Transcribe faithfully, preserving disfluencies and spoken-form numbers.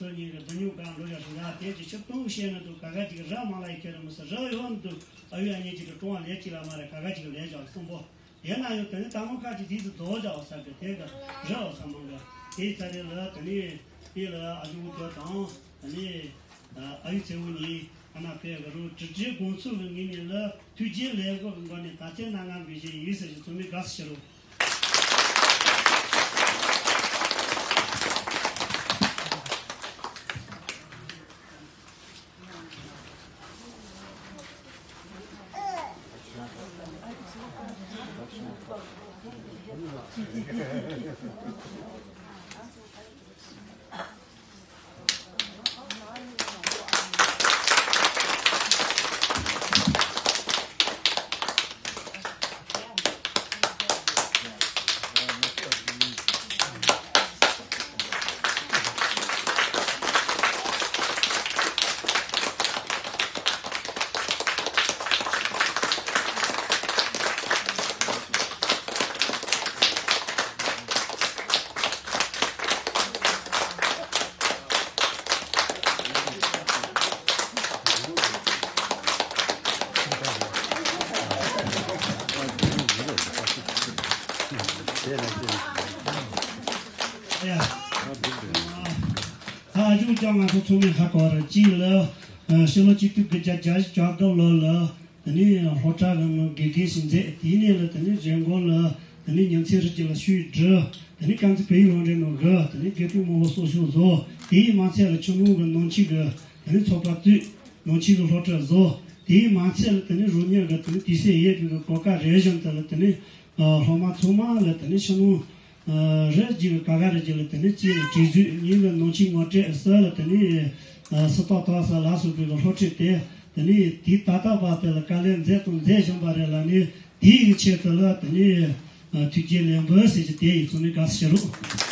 སོ་གཉིས་ཀྱི་བདག་ཉོ་གང་འགྲོ་ཡག་ཞིག་ལ་དེ་ཅི་ཆུ་བཏུང་བཤད་ན་འདུག་ག་ག་ཅིག་ར་མ་ལ་ཡི་ཁྱེར་མི་སྲིད་ར་ཡོང་འདུག་ཨ་ཡོད་ཨ་ཉེ་ཅིག་གི་ཀྲུང་བ་ལས་ཅི་ལ་མ་རེད་ག་ག་ཅིག་ལས་བཞག་གསུང་པོ། དེ་ན་ཡོད་དེ་ནི་ད་མོ་ཁ་ཅིག་དེ་ཚོ་དོ་བཞག་ས་གི་དེ་གི་ར་བ་ས་མང་གི་དེ་ཚ་རེ་ལ་དེ་ནི་དེ་ལ་ཨ་ཇུ་དོ་དང་དེ་ནི་ཨ་ཡུ་ཚེ་བོ་གཉིས་ཨ་ན་ཕེ་གི་རུ་དྲི་དྲི་དགོངས་ཚུལ་གི་ངོས་ནས་ལ་ཐུགས་རྗེ་ལས་འགོ་གི་འགོ་ནས་ད་ཚེ་ན་ང་འབུལ་བཞེས་ཡིན་ཟེར་ཞིག་ཚོ་མི་དགའ་སུ་ཤི་རུ། ད་ཨ་ཅུ་ཅང་ང་ཚོ་ཚོགས་མི་ཧ་གོ་ར་གཅིག་ལ་ཕྱི་ལོ་ཆིག་སྟོང་དགུ་བརྒྱ་བརྒྱད་ཅུ་གྱ་དགུ་ལོ་ལ། དེ་ནས་སློབ་གྲྭ་གི་ངང་དགེ་རྒན་ཞིག་མཛད། དེ་ནས་ལ་དེ་ནས་རྒྱལ་འགོ་ལ་དེ་ནས་ཉིན་མཚན་རེ་གཅིག་ལ་ཤུལ་བསྒྲུབས། དེ་ནས་དཀར་མཛེས་བལ་ཡུལ་ལུང་འདྲེན་ནང་བསྒྲུབས། དེ་ནས་དགེ་ཕྲུག་མང་པོ་གསོ་སྐྱོང་བཟོ། དེའི་མ་ཚད་ལ་ཆུ་ནང་གི་ནང་ཆོས་ཀྱི་དེ་ནས་ཚོགས་པ་བཙུགས། ནང་ཆོས་ཀྱི་སློབ་གྲྭ་བཟོ། དེའི་མ་ཚད་ལ་དེ་ནས་རོལ་དབྱངས་ཀྱི་དེ་ནས་དུས་ཚོད་ཡོད་པའི་གོ་སྐབས་རེ་བཞིན་དུ་ལ་དེ་ནས་སློབ་མ་ཚང་མ་ལ་དེ་ནས་ཕྱི་ནང་རེ་གཅིག་གི་ག་ག་རེ་གཅིག་ལ་དེ་ནས་གཅིག་ལ་གྲོས་ཚུལ་གཉིས་ལ་ནང་ཆོས་ངོ་སྤྲོད་ས་ལ་དེ་ནས་སུ་ཏོག་ཏོག་ས་ལ་སོགས་པའི་སློབ་ཁྲིད་དེ། དེ་ནས་དེའི་ད་ལྟ་བར་དུ་ལ་དཀའ་ལས་མཛད་དང་མཛད་བཞིན་པ་རེད་ལ་ནི་དེའི་གི་ཆེད་དུ་ལ་དེ་ནས་ཐུགས་རྗེ་ལེགས་འབུལ་ཟེར་གྱི་དེ་ཡིན་ཚོགས་མི་དགའ་བསུ་ཞུ་རོགས།